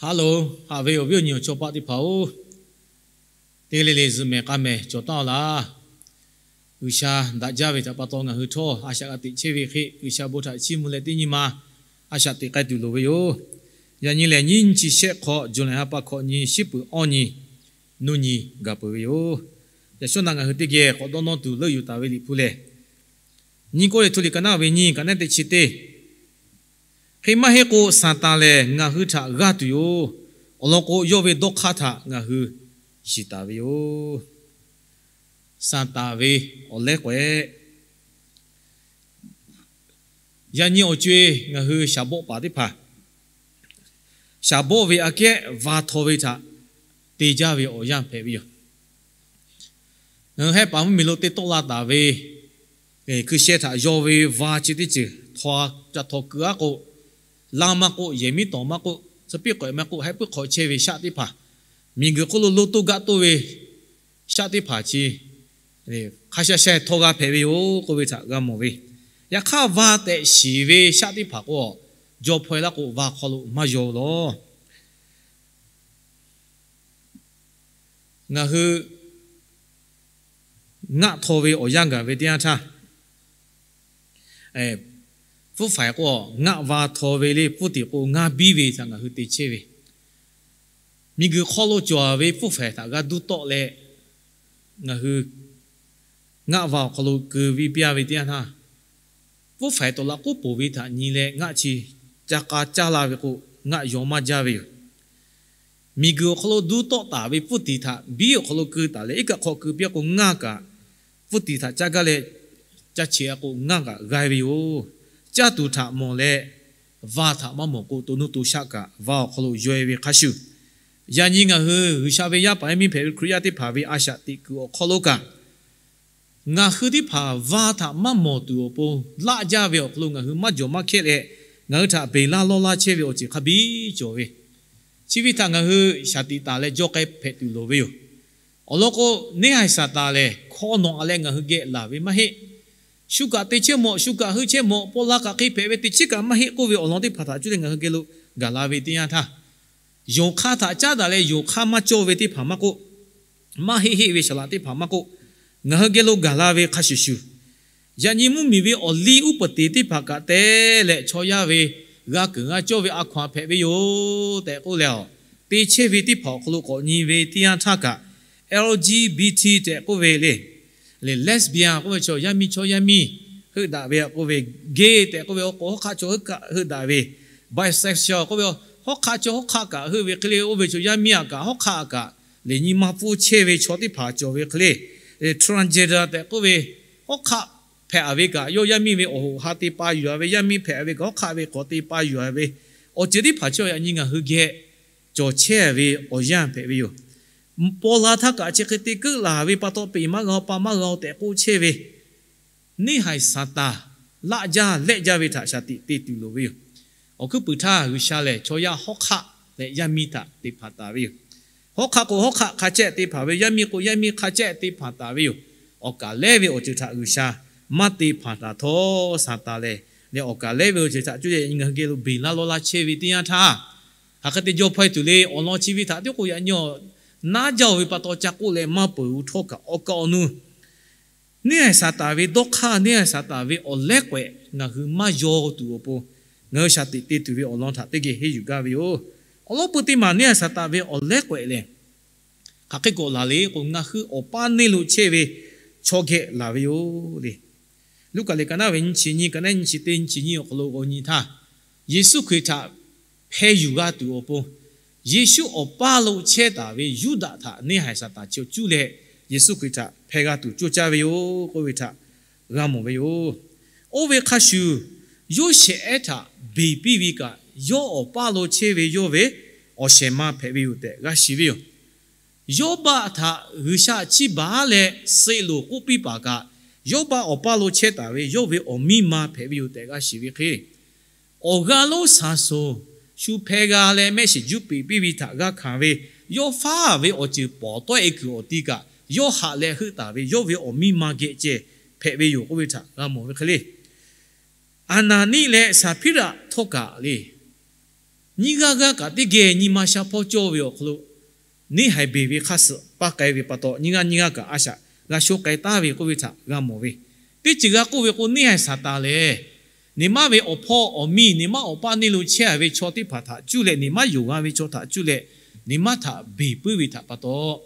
Haˉ loˬ, haꞈ ve awˬ viˉ awˬ nyi awˬ chawˇ paˆ teˇ hpaˍ-oˬ, teˇ g'aˇ le le zuhꞈ mehˍ k'a mehˍ cawˬ taˉ-a laˇ. G'uiˬsha daꞈ jaˇ ve htaꞈ pa taw ngaˬ hui htawˇ a shaꞈ g'a teꞈ chehˇ ve hk'e, G'uiˬsha bon htaꞈ chiˇ mvuh leh teˇ nyi ma a shaꞈ teꞈ k'ai tuˬ loˍ ve yoˬ. Yaꞈ nyi lehˬ, nyiˇ nyiˇ chi shehˆ hk'aw, July ha pa hkawꞈ nyi, shiˉ peuˍ awˇ nyi, nuˇ nyi gaˬ peuˬ ve yoˬ. Yaꞈ shawˉ naꞈ ngaˬ hui teˇ geh k'awꞈ dawˇ nawˇ tuˬ leuˆ yuˬ taˍ ve Liꞈ hpu lehˬ, Nyiˇ Kawˇrenˍhtuˆ liꞈ ka naˆ ve nyiˇ, ka naˆ teˇ chi teˇ. Hk'e maˇ heˆ k'o, Saˍtanˍ lehˬ ngaˬ hui htaꞈ g'aˇ tuˬ yoˬ. Awˬ lawn k'o, yawˇ ve dawˇ hk'aˇ htaꞈ ngaˬ hui shiˍ taˍ ve yoˬ. Saˍtanˍ ve awˬ lehˉ k'awehꞈ. Yaꞈ nyi awˬ co-e ngaˬ hui shaˍ bawˆ paˍ teˇ hpaˍ, shaˍ bawˆ ve aꞈ kehˉ va htaw ve htaꞈ te jaˇ ve awˬ yanˇ hpehꞈ ve yoˬ. Ngaˬ hui hehˉ paˍ mvuhˇmiˬ lo te tawˆ la taˍ ve hkui sheh htaꞈ yaw ve va chi teˇ ceuˬ, htaw, ca htaw keu aˉ k'o, laˇ maˇ k'oˆ, yehˬ miˉ tawˍ maˇ k'oˆ, tcuh piˉ k'awehꞈ maˇ k'oˆ, hehˉ puiˉ hk'awꞈ chehˇ ve shaˆ teˇ hpaˍ, miˬguiˬ hk'oˆ lo lo toˇ gaˆ toˇ ve shaˆ teˇ hpaˍ chi hk'a sha sha htawˇ g'a hpehꞈ ve yoˬ k'oˆ ve htaꞈ g'a mawˬ ve. Yaꞈ hk'aˇ, va tehꞈ shiˍ ve shaˆ teˇ hpaˍ k'o, jaw hpaw-e laˇ k'o, va hk'aw lo maˇ yaw lawˬ. Ngaˬ hui ngaˆ htaw ve awˬ yanˇ gaˬ ve teˇ yanˇ htaˇ, pfuhˇ faiˍ k'o ngaˆ va htaw ve le, pfuhˇ tiˍ k'o ngaˇ biˇ ve htaꞈ ngaˬ hui te chehˇ ve. Miˬguiˬ hk'aw lo cawˬ ve pfuhˇ faiˍ htaꞈ g'a duˇ tawˆ leh, ngaˬ hui ngaˆ va awˬ hk'aw lo keu viˇ piˇ-a ve teˇ yanˇ htaˇ, pfuhˇ faiˍ tawˍ laꞈ k'oˉ poˬ ve htaꞈ nyi leh ngaˆ chi ca k'a caˇ la ve k'o, ngaˆ yaw maˇ jaˇ ve yoˬ. Miˬguiˬ awˬ hk'aw lo duˇ tawˆ taˍ ve pfuhˇ tiˍ htaꞈ biˉ awˬ hk'aw lo keu taˍ leh, iˉ kaˆ hk'aw keu piˇ-a k'o, ngaˇ kaꞈ pfuhˇ tiˍ htaꞈ caˇ gaˇ leh, ca cheꞈ-a k'o ngaˇ kaꞈ g'a-e ve yoˬ. Caˇ tuˬ htaꞈ mawˬ leh, va htaꞈ maˇ mawˬ k'o, to nuˇ to shaˆ kaꞈ va awˬ hk'aw lo yaw-e ve hk'a shuˍ, yaꞈ nyi ngaˬ hui G'uiˬsha ve yaˇ paˍ yaˇ miˇ hpehꞈ ve Hkriꞈ yaˇ teˇ hpaˍ ve a shaꞈ teꞈ kuiˬ awˬ hk'aw lo kaꞈ, ngaˬ hui teˇ hpaˍ va htaꞈ maˇ mawˬ tuˬ awˬ pon laˆ jaˇ ve awˬ hk'aw lo ngaˬ hui maˇ jawˬ maˇ hkehˇ leh, ngaˬ hui htaꞈ beˬ laˇ lawˇ laˇ chehˇ ve awˬ ceuˬ hk'a biˇ cawˬ ve, chi ve htaꞈ ngaˬ hui shaˍ tiꞈ taˍ leh jaw k'ai hpehꞈ tuˬ loˍ ve yoˬ. Awˬ lawn k'o, neˇhaiˬ Saˍtanˍ lehˬ hkawˇ nawˬ-a leh ngaˬ hui geh laˬ ve maˇ heˆ. Shu kaꞈ te chehˇ mawˬ, shu kaꞈ heuˆ chehˇ mawˬ, paw la kaꞈ hk'e hpehꞈ ve, teˇ chiˉ kaꞈ maˇ heˆ k'oˆ ve awˬ lawn teˇ hpaˍ htaꞈ cuˇ leh ngaˬ hui geh lo gaˬ la ve teˇ yanˇ htaˇ, yonˍ hk'aˇ htaꞈ caˉ daꞈ leh yonˍ hk'aˇ maˇ cawˇ ve teˇ hpaˍ maˇ k'oˆ, maˇ heˆ heˆ ve saˍ laꞈ teˇ hpaˍ maˇ k'oˆ, ngaˬ hui geh lo gaˬ la ve hk'a shuˍ shuˍ, yaꞈ nyi mvuhˇmiˬ ve awˬ liˇ uˉ peunˍ teˍ teˇ hpaˍ kaꞈ te leh chaw yaˇ ve g'a keunˍ g'a cawˇ ve a hkaw-anˬ hpehꞈ ve yoˬ tehꞈ k'oˆ leh, a, te chehˇ ve teˇ hpaˍ awˬ hk'aw lo k'awꞈ nyi ve teˇ yanˇ htaˇ kaꞈ, L G B T tehꞈ k'oˆ ve le, lesbian k'oˆ ve chaw yaˇ miˇ chaw yaˇ miˇ heuˆ daꞈ ve k'oˆ ve, gay tehꞈ k'oˆ ve awˬ k'o hawˉ hk'aˆ chaw heuˆ kaꞈ heuˆ daꞈ ve, bisexual k'oˆ ve hawˉ hk'aˆ chaw hawˉ hk'aˆ kaꞈ heuˆ ve hk'e le, oˇ ve chaw yaˇ miˇ-a kaꞈ hawˉ hk'aˆ kaꞈ lehˬ nyi ma pfuhˇ chehˇ ve chaw teˇ hpaˍ cawˬ ve hk'e le, transgender tehꞈ k'oˆ ve, hawˉ hk'aˆ hpehꞈ-a ve kaꞈ yawˇ yaˇ miˇ ve awˬ hoꞈ ha te pa yuˬ-a ve, yaˇ miˇ hpehꞈ-a ve kaꞈ hawˉ hk'aˆ ve k'awꞈ te pa yuˬ-a ve, awˬ ceuˬ teˇ hpaˍ chi yaꞈ nyi ngaˬ hui geh cawˬ chehˇ ve awˬ yanˇ hpehꞈ ve yoˬ. Paw la htaˇ kaꞈ chi hk'e te keuˆ laˬ ve pa taw, peꞈ maˇ g'a-o, pa maˇ g'a-o tehꞈ k'oˆ chehˇ ve neˇhaiˬ Saˍtanˍ laˆ jaˇ lehˆ jaˇ ve htaꞈ shaˍ tiꞈ te tuˬ loˍ ve yoˬ. Awˬ hkuiˉ puiˍ htaˇ G'uiˬsha lehˬ chaw yaˇ hawˉ hk'aˆ leh yaˇ miˇ htaꞈ te hpanˍ taˍ ve yoˬ. Hawˉ hk'aˆ k'o hawˉ hk'aˆ hk'a cehˇ te hpanˍ ve, yaˇ miˇ k'o yaˇ miˇ hk'a cehˇ te hpanˍ taˍ ve yoˬ. Awˬ kaˍ lehˉ ve awˬ ceuˬ htaꞈ G'uiˬsha maˇ te hpanˍ taˍ htawˇ, Saˍtanˍ lehˬ leh awˬ kaˍ lehˉ ve awˬ ceuˬ htaꞈ cuˇ leh ngaˬ hui geh lo beˬ laˇ lawˇ laˇ chehˇ ve teˇ yanˇ htaˇ, hk'aˬ hk'e te jaw hpaw-e tuˬ le. Awˬ lawn chi ve htaꞈ tiˉ k'o yaꞈ nyi-a naˉ jaˇ-o ve pa taw ca k'oˆ leh maˇ peuˬ-o htawˇ kaꞈ, awˬ kaˍ awˬ nu neˇhaiˬ Saˍtanˍ ve dawˇ hk'aˇ, neˇhaiˬ Saˍtanˍ ve awˬ lehˉ k'awehꞈ ngaˬ hui maˇ yaw tuˬ awˬ pon, ngaˬ hui shaˍ tiꞈ te tuˬ ve awˬ lawn htaꞈ teˇ geh henˇ yuˬ gaˇ ve yoˬ. Awˬ lawn pui teˇ maˬ neˇhaiˬ Saˍtanˍ ve awˬ lehˉ k'awehꞈ lehˬ, hk'aˬ hk'e k'awꞈ laˬ le k'o, ngaˬ hui awˬ paˇ neˇ lo chehˇ ve chaw geh laˬ ve yoˬ le. Luˉkaꞈ liꞈ ka naˆ ve nyiˇ chi nyiˇ, ka naˆ nyiˇ chi teˇ nyiˇ chi nyiˇ awˬ hk'aw lo k'awꞈ nyi htaˇ, Yeˍsuˆ Hkriꞈ htaꞈ hpeh yuˬ g'a tuˬ awˬ pon, Yeˍsuˆ awˬ paˇ lo chehˇ taˍ ve Yuˇdaꞈ htaꞈ neˇhaiˬ Saˍtanˍ chi awˬ cuˇ leh Yeˍsuˆ Hkriꞈ htaꞈ hpeh g'a tuˬ coˇ caˇ ve yoˬ k'oˆ ve htaꞈ g'a mawˬ ve yoˬ. Oˇ ve hk'a shuˍ, Yoˇsehꞈ ehˉ htaꞈ beˬ piˇ ve kaꞈ, yawˇ awˬ paˇ lo chehˇ ve yawˇ ve awˬ shehˍ ma hpehꞈ ve yoˬ tehꞈ g'a shiˍ ve yoˬ. Yawˇbaˆ htaꞈ G'uiˬsha chiˇ baˬ leh suh loˍ k'oˆ piˇ paˍ kaꞈ, Yawˇbaˆ awˬ paˇ lo chehˇ taˍ ve yawˇ ve awˬ miˇ ma hpehꞈ ve yoˬ tehꞈ g'a shiˍ ve hk'e, awˬ g'aˇ lonˉ shaˍ shoˍ shu hpeh g'a leh mehˆ shiˍ juˇ peꞈ piˇ ve htaꞈ g'a hkanˍ ve, yawˇ faˉ ve awˬ ceuˬ pawˍ tawˆ-e kuiˬ awˬ ti kaꞈ, yawˇ haꞈ leh heuˆ taˍ ve yawˇ ve awˬ miˇ ma geh ceh hpehꞈ ve yoˬ k'oˆ ve htaꞈ g'a mawˬ ve hk'e le. Aˍnaˍniˆ leh Saˍhpiˉraꞈ htawˇ kaꞈ le, nyiˇ g'aˇ g'aˇ kaꞈ teˇ geh nyi ma sha hpawˇ cawˇ ve awˬ hk'aw lo neˇ haiˬ beˬ ve hk'aˇ suh paˇ k'ai ve pa taw, nyiˇ g'aˇ nyiˇ g'aˇ kaꞈ a shaꞈ g'a shoˆ k'ai taˍ ve k'oˆ ve htaꞈ g'a mawˬ ve. Teˇ ceuˬ g'a k'oˆ ve k'o, neˇ haiˬ Saˍtanˍ lehˬ, neˇ maˇ ve awˬ hpawˇ awˬ miˇ, neˇ maˇ awˬ paˇ neˇ lo chehˇ a ve chaw teˇ hpaˍ htaꞈ cuˇ leh, neˇ maˇ yonˍ g'a ve chaw htaꞈ cuˇ leh, neˇ maˇ htaꞈ beˬ puiˉ ve htaꞈ pa taw,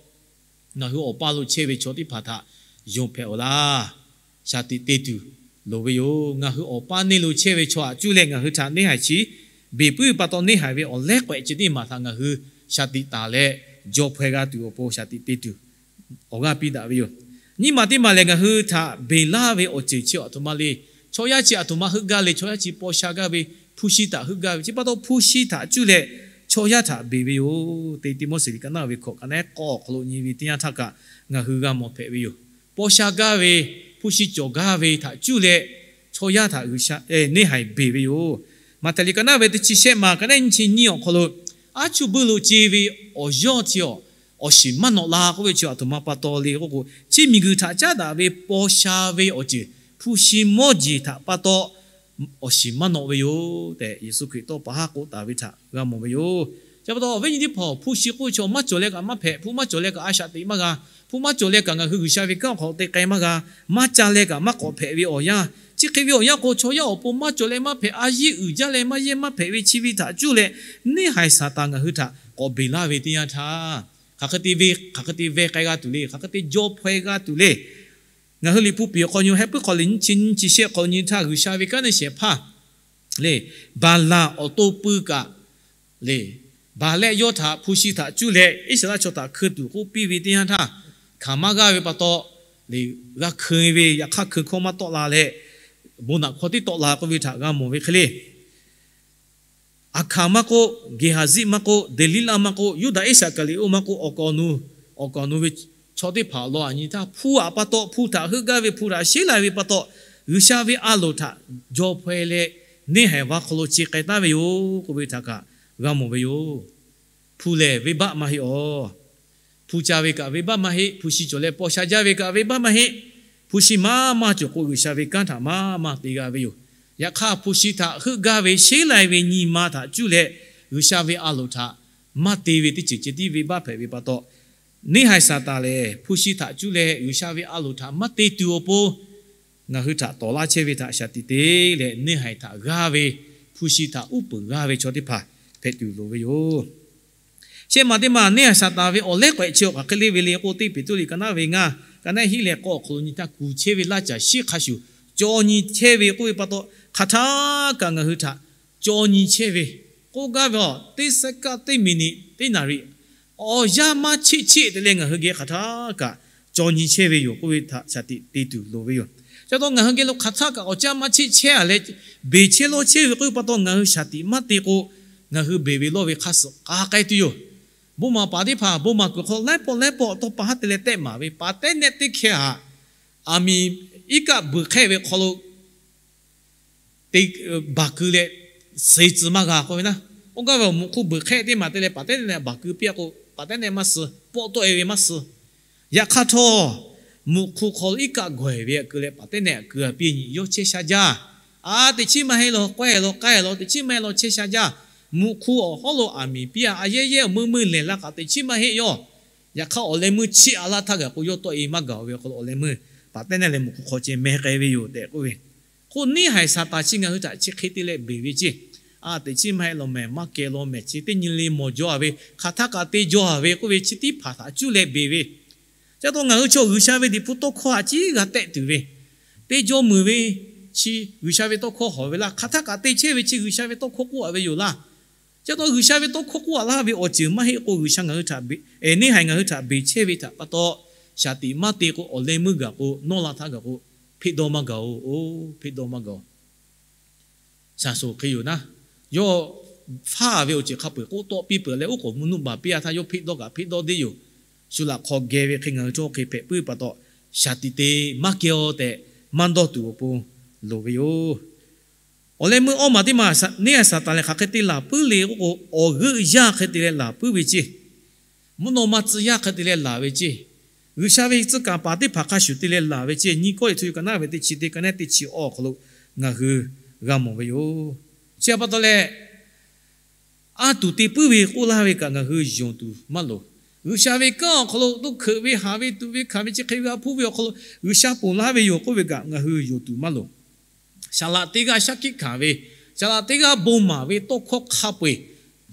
ngaˬ hui awˬ paˇ lo chehˇ ve chaw teˇ hpaˍ htaꞈ yonˍ hpehꞈ-oˬ laˇ. Shaˍ tiꞈ te tuˬ loˍ ve yoˬ. Ngaˬ hui awˬ paˇ neˇ lo chehˇ ve chaw htaꞈ cuˇ leh ngaˬ hui htaꞈ neˇ haiˬ chi beˬ puiˉ ve pa taw, neˇ haiˬ ve awˬ lehˉ k'awehꞈ ceh teˇ maˬ htaꞈ ngaˬ hui shaˍ tiꞈ taˍ leh jaw hpaweh g'a tuˬ awˬ pon shaˍ tiꞈ te tuˬ awˬ g'aˇ piˇ daꞈ ve yoˬ. Nyiˇ maˬ teˇ maˬ lehˬ, ngaˬ hui htaꞈ beˬ laˇ ve awˬ ceuˬ chi aˬ htoꞈ ma le. Chaw yaˇ chi aˬ htoꞈ ma heuˆ gaˇ le. Chaw yaˇ chi paw sha gaˇ ve, hpu shi htaꞈ heuˆ gaˇ ve. Chi pa taw hpu shi htaꞈ cuˇ leh chaw yaˇ htaꞈ beˬ ve yoˬ. Teˇ Tiˆmoˉseˍ liꞈ ka naˆ ve hkawꞈ ka naˆ k'awˇ awˬ hk'aw lo nyi ve teˇ yanˇ htaˇ kaꞈ ngaˬ hui g'a mawˬ hpehꞈ ve yoˬ. Paw sha gaˇ ve, hpu shi cawˬ gaˇ ve htaꞈ cuˇ leh chaw yaˇ htaꞈ G'uiˬsha neˇ haiˬ beˬ ve yoˬ. Maꞈhtehˍ liꞈ ka naˆ ve teˇ chi shehˆ maˬ ka naˆ nyiˇ chi nyiˇ awˬ hk'aw lo, aˉ chuˇ buiˇ lo ce ve awˬ yawˇ chi awˬ, awˬ shiˍ maˇ nawꞈ la k'oˆ ve chi aˬ htoꞈ ma pa taw le k'oˆ k'o, chi miˬguiˬ htaꞈ caˉ daꞈ ve paw sha ve awˬ ceuˬ, hpu shi mawˇ jeˬ htaꞈ pa taw awˬ shiˍ maˇ nawꞈ ve yoˬ tehꞈ, Yeˍsuˆ Hkriꞈ tawˇ pa haˉ k'oˆ taˍ ve htaꞈ g'a mawˬ ve yoˬ. Chi pa taw awˬ viˉ nyi teˇ hpaˍ, hpu shi k'oˆ ve chaw maˇ cawˬ leh kaꞈ maˇ hpehꞈ, hpu maˇ cawˬ leh kaꞈ a shaꞈ teꞈ maˇ g'a. Hpu maˇ cawˬ leh kaꞈ ngaˬ hui G'uiˬsha ve kanˉ awˬ hk'aw lo te k'ai maˇ g'a. Maˇ ca leh kaꞈ maˇ k'awꞈ hpehꞈ ve awˬ yanˇ, chi hk'e ve awˬ yanˇ k'o, chaw yaˇ awˬ pon maˇ cawˬ leh maˇ hpehꞈ, a yiˇ uiˍ jaˇ leh maˇ yehˇ maˇ hpehꞈ ve chi ve htaꞈ cuˇ leh, neˇ haiˬ Saˍtanˍ ngaˬ hui htaꞈ k'awꞈ beˬ laˇ ve teˇ yanˇ htaˇ, hk'aˬ hk'e te ve, hk'aˬ hk'e te veh k'ai g'a tuˬ le, hk'aˬ hk'e te jaw hpaweh g'a tuˬ le. Ngaˬ hui Liꞈ hpu piˍ awˬ hk'aw nyi, Heh puiˉ hk'aw liꞈ nyiˇ chi nyiˇ chi shehˆ hk'aw nyi htaˇ, G'uiˬsha ve kanˉ neˇ shehˍ hpaˇ le, Baˍlaˍ awˬ to pui kaꞈ le, Baˍlaˆ yawˇ htaꞈ hpu shi htaꞈ cuˇ leh Iˉsaˍreˍlaˆ chaw htaꞈ hkui tuˬ k'oˆ piˇ ve teˇ yanˇ htaˇ, hkanˍ maˇ g'aˇ ve pa taw, le, g'a hkui ve, yaꞈ hk'aˇ hkui hkawˇ maˇ tawˆ la leh, bon naꞈ hkawˇ tiˉ tawˆ la k'oˆ ve htaꞈ g'a mawˬ ve hk'e le. Aˍhkaˍ maˇ k'oˆ, Geˍhaˍziˆ maˇ k'oˆ, Deˍliˇlaˆ maˇ k'oˆ, Yuˇdaꞈ Iˉsaˍkaˍriˍoˆ maˇ k'oˆ, awˬ kaˍ awˬ nu, awˬ kaˍ awˬ nu ve chaw teˇ hpaˍ law aꞈ nyi htaˇ, hpu aꞈ pa taw, hpu htaꞈ heuˆ gaˇ ve, hpu htaꞈ sheˉ lai ve pa taw, G'uiˬsha ve a loˍ htaꞈ jaw hpaweh leh, neˇ haiˬ va hk'aw lo ce k'ai taˉ ve yoˬ k'oˆ ve htaꞈ kaꞈ g'a mawˬ ve yoˬ. Hpu lehˬ venˇbaˆ maˇ heˆ awˬ. Hpu ca ve kaꞈ venˇbaˆ maˇ heˆ. Hpu shi cawˬ leh paw sha jaˇ ve kaꞈ venˇbaˆ maˇ heˆ. Hpu shi maˇ maˇ cawˬ k'o, G'uiˬsha ve kanˉ htaꞈ maˇ maˇ te g'a ve yoˬ. Yaꞈ hk'aˇ, hpu shi htaꞈ heuˆ gaˇ ve sheˉ lai ve nyi ma htaꞈ cuˇ leh, G'uiˬsha ve a loˍ htaꞈ maˇ te ve teˇ ceuˬ ceh tiˉ venˇbaˆ hpehꞈ ve pa taw, neˇ haiˬ Saˍtanˍ lehˬ hpu shi htaꞈ cuˇ leh G'uiˬsha ve a loˍ htaꞈ maˇ te tuˬ awˬ pon, ngaˬ hui htaꞈ tawˍ laˇ chehˇ ve htaꞈ shaˍ tiꞈ te leh, neˇ haiˬ htaꞈ g'aˇ ve, hpu shi htaꞈ uˉ peunˍ g'aˇ ve chaw teˇ hpaˍ hpehꞈ tuˬ loˍ ve yoˬ. Shehˆ maˬ teˇ maˬ, neˇ haiˬ Saˍtanˍ ve awˬ lehˉ k'awehꞈ chi awˬ hk'aˬ hk'e le ve le k'o, teˇ Peˍtruˆ liꞈ ka naˆ ve ngaˇ, ka naˆ hiˉ leh k'awˇ awˬ hk'aw lo nyi htaˇ, kuˬ chehˇ ve laˇ caˬ shiˉ hk'a shuˍ caw nyi chehˇ ve k'oˆ ve pa taw, hk'aˬ htaˇ kaꞈ ngaˬ hui htaꞈ caw nyi chehˇ ve k'oˆ gaˇ ve, teˇ sehˉ kaˆ, teˇ miˬniꞈ, teˇ naˍriˍ, awˬ yanˇ maˇ cheˆ cheˆ te leh ngaˬ hui geh hk'aˬ htaˇ kaꞈ caw nyi chehˇ ve yoˬ k'oˆ ve htaꞈ shaˍ tiꞈ te tuˬ loˍ ve yoˬ. Chi pa taw ngaˬ hui geh lo hk'aˬ htaˇ kaꞈ awˬ caˇ maˇ cheˆ chehˇ a leh, beˬ chehˇ lawˇ chehˇ ve k'oˆ ve pa taw, ngaˬ hui shaˍ tiꞈ maˇ te k'o, ngaˬ hui beˬ ve lawˇ ve hk'aˇ suh k'a k'ai tuˬ yoˬ. Bon maˍ paˍ teˇ hpaˍ bon maˍ kuiˬ hk'aw laiˉ pawˆ laiˉ pawˆ tawˇ pa haˉ te leh tehˆ maˍ ve paˍ tehˉ nehˆ teˇ hkeh htaꞈ, aˬ miˍ iˉ kaˆ beuˬ hk'ehˇ ve hk'aw lo te baˬ keu leh, suh tcuh maˇ g'a k'oˆ ve naˉ. Oˇ gaˇ ve awˬ muꞈ hk'u beuˬ hk'ehˇ teˇ maˬ te leh paˍ tehˉ nehˆ baˬ keu piˇ a k'o, paˍ tehˉ nehˆ maˇ suh, pawˆ tawˆ e ve maˇ suh. Yaꞈ hk'aˇ htawˇ, muꞈ hk'u hk'aw lo iˉ kaˆ gawˬ e ve aꞈ keu leh paˍ tehˉ nehˆ aꞈ keu a piˇ nyi yawˇ chehˇ sha jaˇ. A, teꞈ chiˉ maˇ heˆ law, k'awehˇ law, k'ai law, teꞈ chiˉ maˇ heˆ law chehˇ sha jaˇ. Muꞈ hk'u awˬ hawˉ lo aˬ miˍ piˇ a, a yehˇ yehˇ awˬ meuˇ meuˇ lehˬ la kaꞈ teꞈ chiˉ maˇ heˆ yawˇ. Yaꞈ hk'aˇ awˬ leh meuˇ chiˇ a laˇ htaˇ gaˬ k'o, yawˇ tawˆ e maˇ gaˬ ve awˬ hk'aw lo awˬ leh meuˇ paˍ tehˉ nehˆ leh muꞈ hk'u hk'aw ceh meh k'ai ve yoˬ tehꞈ k'oˆ ve. K'o neˇ haiˬ Saˍtanˍ chi ngaˬ hui htaꞈ chi hk'e te leh beˬ ve ceˇ. A, teꞈ chiˉ maˇ heˆ law mehˍ, maˇ keh law mehˍ, chi teˇ nyi le mawˬ jaw a ve, hk'aˬ htaˇ kaꞈ te jaw a ve k'oˆ ve chi teˇ hpaˍ htaꞈ cuˇ leh beˬ ve. Chi pa taw ngaˬ hui chaw G'uiˬsha ve liꞈ hpu tawˇ hkawˇ htaꞈ ciˉ g'a tehˆ tuˬ ve, teˇ jawˇ meuˍ ve, chi G'uiˬsha ve tawˇ hkawˇ hawˍ ve laˇ. Hk'aˬ htaˇ kaꞈ te chehˇ ve chi G'uiˬsha ve tawˇ hkawˇ k'oˆ a ve yoˬ laˇ. Chi pa taw G'uiˬsha ve tawˇ hkawˇ k'oˆ a laˇ ve awˬ ceuˬ maˇ heˆ k'o, G'uiˬsha ngaˬ hui htaꞈ beˬ, neˇ haiˬ ngaˬ hui htaꞈ beˬ chehˇ ve htaꞈ pa taw, shaˍ tiꞈ maˇ te k'o, awˬ leh meuˇ gaˬ k'o, nawˇ la htaˇ gaˬ k'o, hpeˆ dawˇ maˇ gaˬ oˬ, oˬ, hpeˆ dawˇ maˇ gaˬ oˬ. Shaˍ soˍ hk'e yoˬ naˉ, yawˇ faˉ ve awˬ ceuˬ hk'a peu-eˬ k'oˆ tawˆ piˇ peuˬ leh, oˉ k'oˍ mvuhˇ nuˆ baˬ piˇ a htaˇ yawˇ hpeˆ dawˇ kaꞈ hpeˆ dawˇ deˇ yoˬ. Shu laꞈ hk'aw geh ve hk'e ngaˬ hui chaw hk'e hpehꞈ puiˉ pa taw, shaˍ tiꞈ te maˇ keh aw tehꞈ maˇ dawˇ tuˬ awˬ pon loˍ ve yoˬ. Awˬ leh meuˇ awˇ maˬ teˇ maˬ, neˇ haiˬ Saˍtanˍ lehˬ hk'aˬ hk'e te laˬ puiˉ le k'oˆ k'o, awˬ g'euˆ yaˇ hk'e te leh laˬ puiˉ ve ceˇ. Mvuhˇ naw ma tcuh yaˇ hk'e te leh laˬ ve ceˇ. G'uiˬsha ve tcuh kaˍ paˍ teˇ hpaˍ hk'a shuˍ te leh laˬ ve ceˇ. Nyiˇ Kawˇrenˍhtuˆ ka naˉ ve teˇ chi teˇ, ka naˉ teˇ chi awˇ awˬ hk'aw lo ngaˬ hui g'a mawˬ ve yoˬ. Chi pa taw leh, anˇ tuˬ te puiˉ ve k'oˆ laˇ ve kaꞈ ngaˬ hui yonˍ tuˬ maˇ loˍ. G'uiˬsha ve kanˉ awˬ hk'aw lo toˇ hkeuꞈ ve, haˍ ve, tuꞈ ve, hkanˍ ve, chi hk'e ve g'a hpuˇ ve awˬ hk'aw lo G'uiˬsha ponˬ laˇ ve yoˬ k'oˆ ve kaꞈ ngaˬ hui yonˍ tuˬ maˇ loˍ. Saˍ laꞈ teˇ g'aˇ shaˉ hkiˆ hkanˍ ve, saˍ laꞈ teˇ g'aˇ bon maˍ ve tawˇ hkawˇ hk'a peu-eˬ,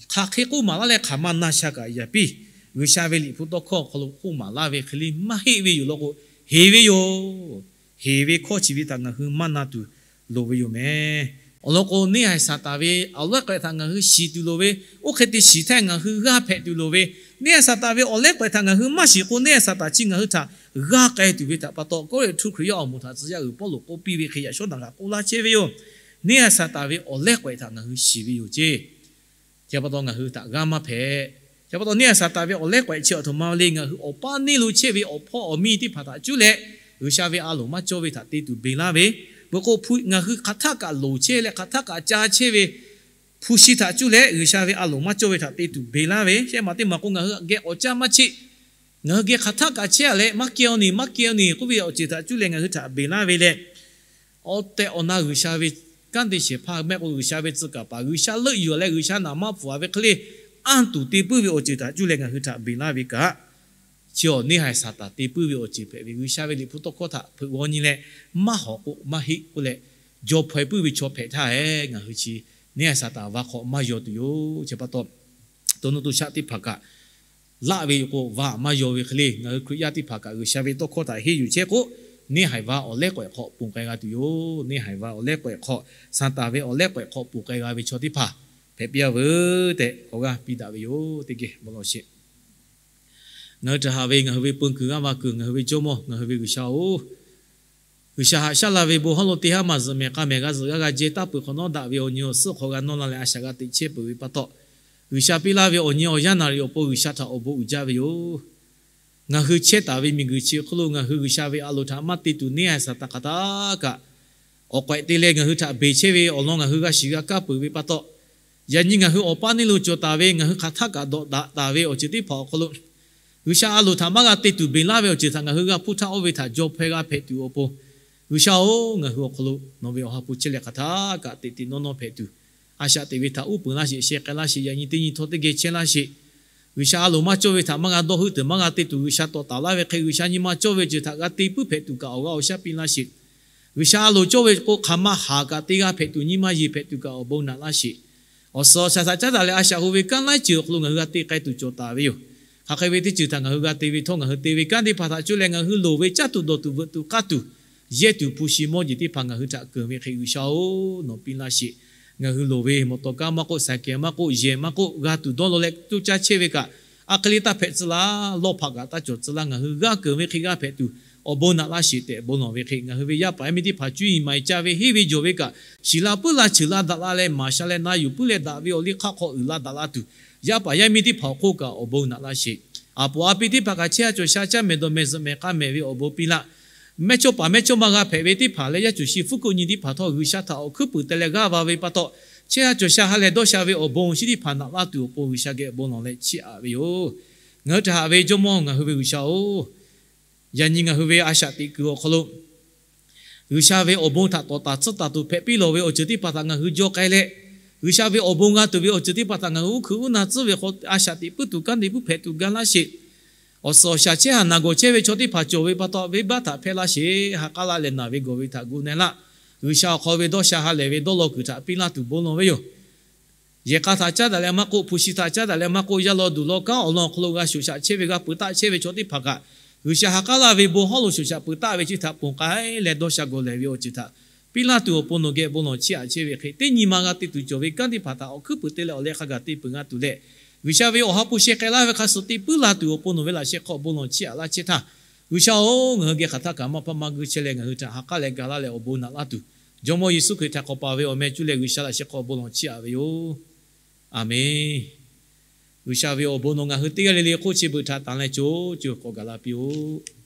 hk'aˬ hk'e k'oˆ maˍ laˇ leh hk'aˬ ma na sha kaꞈ yaꞈ piˇ. G'uiˬsha ve liꞈ hpu tawˇ hkawˇ awˬ hk'aw lo k'oˆ maˍ laˇ ve hk'e le maˇ heˆ ve yoˬ law k'o, heˍ ve yoˬ. Heˍ ve hkawˇ chi ve htaꞈ ngaˬ hui maˇ na tuˬ loˍ ve yoˬ meh. Awˬ lawn k'o, neˇhaiˬ Saˍtanˍ ve awˬ lehˉ k'awehꞈ htaꞈ ngaˬ hui shiˍ tuˬ loˍ ve, oˇ hk'e te shiˍ htaˇ ngaˬ hui g'aˇ hpehꞈ tuˬ loˍ ve, neˇhaiˬ Saˍtanˍ ve awˬ lehˉ k'awehꞈ htaꞈ ngaˬ hui maˇ shiˍ k'o, neˇhaiˬ Saˍtanˍ chi ngaˬ hui htaꞈ g'aˇ k'ai tuˬ ve htaꞈ pa taw, Kawˇrenˍhtuˆ Hkriꞈ yaˇ awˬ moˍ htaꞈ tcuh yaˇ uiˍ Pawˇluꞈ k'oˆ piˇ ve hk'e yaꞈ shawˉ naˬ kaꞈ k'oˆ laˇ chehˇ ve yoˬ. Neˇhaiˬ Saˍtanˍ ve awˬ lehˉ k'awehꞈ htaꞈ ngaˬ hui shiˍ ve yoˬ ceˇ. Chi pa taw ngaˬ hui htaꞈ g'aˇ maˇ hpehꞈ. Chi pa taw neˇhaiˬ Saˍtanˍ ve awˬ lehˉ k'awehꞈ chi awˬ htoꞈ ma le, ngaˬ hui awˬ paˇ neˇ lo chehˇ ve awˬ hpawˇ awˬ miˇ teˇ hpaˍ htaꞈ cuˇ leh G'uiˬsha ve a loˍ maˇ cawˇ ve htaꞈ te tuˬ beˬ laˇ ve, peuˬ k'o ngaˬ hui hk'aˬ htaˆ kaꞈ loˍ chehˇ leh hk'aˬ htaˆ kaꞈ ca chehˇ ve hpu shi htaꞈ cuˇ leh G'uiˬsha ve a loˍ maˇ cawˇ ve htaꞈ te tuˬ beˬ laˇ ve, shehˆ maˬ teˇ maˬ k'o ngaˬ hui geh k'awꞈ caˇ maˇ cheˆ. Ngaˬ hui geh hk'aˬ htaˆ kaꞈ chehˇ a leh maˇ keh-o neˬ, maˇ keh-o neˬ k'oˆ ve awˬ ceuˬ htaꞈ cuˇ leh ngaˬ hui htaꞈ beˬ laˇ ve leh, awˬ tehˬ awˬ na G'uiˬsha ve kanˉ te shehˍ hpaˇ mehˆ k'o G'uiˬsha ve tcuh kaˍ paˍ, G'uiˬsha leuˆ yuˬ leh G'uiˬsha naˍ maˇ pfuhˍ a ve hk'e le, anˇ tuˬ te puiˉ ve awˬ ceuˬ htaꞈ cuˇ leh ngaˬ hui htaꞈ beˬ laˇ ve kaꞈ, chi awˬ neˇhaiˬ Saˍtanˍ te puiˉ ve awˬ ceuˬ hpehꞈ ve, G'uiˬsha ve liꞈ hpu tawˇ hkawˇ htaꞈ hpeuꞈ g'aw nyi leh maˇ hawˍ k'o maˇ heˆ k'oˆ leh, jaw hpaw-e puiˉ ve chaw hpehꞈ htaˇ e, ngaˬ hui chi neˇhaiˬ Saˍtanˍ va hk'awꞈ maˇ yaw tuˬ yoˬ. Chi pa taw, to nuˇ to shaˆ teˇ hpaˍ kaꞈ laˆ ve yoˬ k'o, va maˇ yaw ve hk'e le, ngaˬ hui Hkriꞈ yaˇ teˇ hpaˍ kaꞈ G'uiˬsha ve tawˇ hkawˇ htaꞈ henˇ yuˬ chehˇ k'o, neˇhaiˬ va awˬ lehˉ k'awehꞈ hk'aw ponˬ k'ai g'a tuˬ yoˬ. Neˇhaiˬ va awˬ lehˉ k'awehꞈ hk'aw, Saˍtanˍ ve awˬ lehˉ k'awehꞈ hk'aw ponˬ k'ai g'a ve chaw teˇ hpaˍ hpehꞈ piˇ a veuˬ tehꞈ awˬ g'aˇ piˇ daꞈ ve yoˬ. Teˇ geh bon lawˬ sheˍ. Ngaˬ hui htaꞈ haꞈ ve ngaˬ hui ve peu kuiˬ g'aˇ va kuiˬ, ngaˬ hui ve Jawˇmawˇ, ngaˬ hui ve G'uiˬsha-oˬ, G'uiˬsha haꞈ shaˉ la ve bon hawˉ lo teˇ haˉ maˬ zuhꞈ mehˍ k'a mehˍ g'a zuhꞈ g'aˇ g'a jehˇ taˇ peuˬ hk'awꞈ nawˉ daꞈ ve awˬ nyi awˬ suhˉ hk'aw g'a nawˇ la leh a shaꞈ g'a teꞈ chehˇ peuˬ ve pa taw, G'uiˬsha piˇ laˇ ve awˬ nyi awˬ yanˇ naˍ riˍ awˬ pon G'uiˬsha htaꞈ awˬ bon uiˍ jaˇ ve yoˬ. Ngaˬ hui chehˇ taˍ ve miˬguiˬ chi hk'oˆ lo ngaˬ hui G'uiˬsha ve a loˍ htaꞈ maˇ te tuˬ neˇhaiˬ Saˍtanˍ hk'aˬ htaˇ kaꞈ awˬ k'awehꞈ te leh ngaˬ hui htaꞈ beˬ chehˇ ve awˬ lawn ngaˬ hui g'a shiˍ g'a kaˇ peuˬ ve pa taw, yaꞈ nyi ngaˬ hui awˬ paˇ neˇ lo cawˬ taˍ ve ngaˬ hui hk'aˬ htaˆ kaꞈ dawꞈ daꞈ taˍ ve awˬ ceuˬ teˇ hpaˍ awˬ hk'aw lo G'uiˬsha a loˍ htaꞈ maˇ g'a te tuˬ beˬ laˇ ve awˬ ceuˬ htaꞈ ngaˬ hui g'a hpuˇ htaˇ oˇ ve htaꞈ jaw hpaw-e g'a hpehꞈ tuˬ awˬ pon, G'uiˬsha-oˬ, ngaˬ hui awˬ hk'aw lo nawˬ ve awˬ ha hpu chehˇ leh hk'aˬ htaˇ kaꞈ teꞈ teꞈ nawˇ nawˇ hpehꞈ tuˬ, a shaꞈ teꞈ ve htaꞈ uˉ peunˍ laˇ sheˍ, sheh k'ai laˇ sheˍ, yaꞈ nyi teˇ nyi htawˇ teˇ geh chehˇ laˇ sheˍ. G'uiˬsha a loˍ maˇ cawˇ ve htaꞈ maˇ g'a dawˇ heuˆ tuˬ maˇ g'a te tuˬ G'uiˬsha tawˍ taˍ laˇ ve hk'e, G'uiˬsha nyi ma cawˇ ve awˬ ceuˬ htaꞈ g'a te puiˉ hpehꞈ tuˬ kaꞈ awˬ g'aˇ awˬ shaˉ piˇ laˇ sheˍ. G'uiˬsha a loˍ cawˇ ve k'o hk'aˬ ma haˍ kaꞈ te g'a hpehꞈ tuˬ, nyi ma yeˬ hpehꞈ tuˬ kaꞈ awˬ bon naꞈ laˇ sheˍ. Awˬ suhˍ awˬ shaˍ htaꞈ caˉ daꞈ leh a shaꞈ ho ve kanˉ laiˉ ceuˬ awˬ hk'aw lo ngaˬ hui g'a te k'ai tuˬ cawˬ taˍ ve yoˬ. Hk'aˬ hk'e ve teˇ ceuˬ htaꞈ ngaˬ hui g'a te ve htawˇ, ngaˬ hui te ve kanˉ teˇ hpaˍ htaꞈ cuˇ leh ngaˬ hui loˍ ve caˇ tuˬ dawˬ tuˬ veuꞈ tuˬ k'aˇ tuˬ, yehˇ tuˬ hpu shi mawˇ jeˬ teˇ hpaˍ ngaˬ hui htaꞈ keunˍ ve hk'e G'uiˬsha-oˬ, nawˬ piˇ laˇ sheˍ. Ngaˬ hui loˍ ve mawˬ tawˍ kaˇ maˇ k'oˆ, saiˍ kehˬ maˇ k'oˆ, yehˬ maˇ k'oˆ, g'a tuˬ dawˇ law leh coˇ caˇ chehˇ ve kaꞈ, a hk'e le taˇ hpehꞈ tcuh laˇ, lawˇ hpaꞈ kaꞈ taˇ cawˬ tcuh laˇ, ngaˬ hui g'aˇ keunˍ ve hk'e g'aˇ hpehꞈ tuˬ awˬ bon naꞈ laˇ sheˍ tehꞈ bon lawˬ ve hk'e, ngaˬ hui ve yaˇ paˍ yaˇ miˇ teˇ hpaˍ cuˇ yiˍ maˍ yiˍ ca ve henˇ ve jawˬ ve kaꞈ, shiˍ la puiˉ la cheuˬ la daꞈ la leh maˍ sha leh na yuˬ puiˉ leh daꞈ ve awˬ liˇ hk'aˇ hk'aw uiˍ la daꞈ la tuˬ, yaˇ paˍ yaˇ miˇ teˇ hpaˍ awˬ hk'oˆ kaꞈ awˬ bon naꞈ laˇ sheˍ. Aˬ poˍ a pi teˇ hpaˍ kaꞈ chehˇ ha cawˬ sha caˇ mehˍ dawˬ mehˍ zuhꞈ mehˍ k'a mehˍ ve awˬ bon piˇ laˇ. Mehˇchawˇ paˍ mehˇchawˇma g'a hpehꞈ ve teˇ hpaˍ leh yaˇ cuˬ shi fuˉ kuˆ nyi teˇ hpaˍ htawˇ G'uiˬsha htaꞈ awˬ hkuiˉ puiˍ te leh g'aˇ va ve pa taw, chehˇ ha cawˬ sha ha lehˬ dawˇ sha ve awˬ bon awˬ shinˉ teˇ hpaˍ naꞈ laˇ tuˬ awˬ pon G'uiˬsha geh bon lawˬ leh chiˇ aꞈ ve yoˬ. Ngaˬ hui htaꞈ haꞈ ve Jawˇmawˇ ngaˬ hui ve G'uiˬsha-oˬ, yaꞈ nyi ngaˬ hui ve a shaꞈ teꞈ kuiˬ awˬ hk'aw lo G'uiˬsha ve awˬ bon htaꞈ tawˍ taˍ tcuhˇ taˍ tuˬ hpehꞈ piˇ lawˬ ve awˬ ceuˬ teˇ hpaˍ htaꞈ ngaˬ hui jaw k'ai leh, G'uiˬsha ve awˬ bon g'a tuˬ ve awˬ ceuˬ teˇ hpaˍ htaꞈ ngaˬ hui uˉ hkui uˉ na tcuhˉ ve hk'aw a shaꞈ teꞈ puiˉ tuˬ kanˉ te puiˉ hpehꞈ tuˬ ga laˇ sheˍ. Awˬ suhˍ awˬ shaˍ chehˇ ha naˬ gawˬ chehˇ ve chaw teˇ hpaˍ cawˬ ve pa taw, venˇbaˆ htaꞈ hpehˇ laˇ sheˍ. Ha k'aˉ laˇ leh naˬ ve gawˬ ve htaꞈ gu na laˇ. G'uiˬsha awˬ hk'aw ve dawˇ sha ha lehˬ ve dawˇ law kuiˬ htaꞈ piˇ laˇ tuˬ bon lawˬ ve yoˬ. Yehˬ k'a htaꞈ caˉ daꞈ leh maˇ k'oˆ, hpu shi htaꞈ caˉ daꞈ leh maˇ k'oˆ, yaˇ law duˬ law kanˉ awˬ lawn awˬ hk'aw lo g'a shoꞈ shaꞈ chehˇ ve, g'a peuˬ taˆ chehˇ ve chaw teˇ hpaˍ kaꞈ, G'uiˬsha ha k'aˉ laˇ ve bon hawˉ lo shoꞈ shaꞈ peuˬ taˆ ve chi htaꞈ ponˬ k'ai leh dawˇ sha gawˬ lehˬ ve awˬ ceuˬ htaꞈ piˇ laˇ tuˬ awˬ pon nawˬ geh bon lawˬ chiˇ aꞈ chehˇ ve hk'e, teˇ nyi ma g'a te tuˬ cawˬ ve kanˉ teˇ hpaˍ htaꞈ awˬ hkuiˉ puiˍ te leh awˬ leh hk'a gaˬ te peuˬ g'a tuˬ leh, G'uiˬsha ve awˬ ha hpu sheh k'ai laˇ ve hk'a shuˍ te puiˉ la tuˬ awˬ pon nawˬ ve laꞈ sheh hk'aw bon lawˬ chiˇ aꞈ laˇ chehˇ htaˇ, G'uiˬsha-oˬ, ngaˬ hui geh hk'aˬ htaˇ kaꞈ maˇ hpaˇ maˇ guˇ chehˇ leh ngaˬ hui htaꞈ ha k'aˉ leh ga laˇ leh awˬ bon naꞈ laˇ tuˬ, Jawˇmawˇ Yeˍsuˆ Hkriꞈ htaꞈ hk'awꞈ paˍ ve awˬ meh cuˇ leh G'uiˬsha laꞈ sheh hk'aw bon lawˬ chiˇ aꞈ ve yoˬ. Aˍmenˍ. G'uiˬsha ve awˬ bon nawˬ ngaˬ hui teˇ g'aˇ le le hk'oˆ chi beuꞈ htaꞈ tanˬ leh co co k'awꞈ gaˬ la piˇ-oˆ.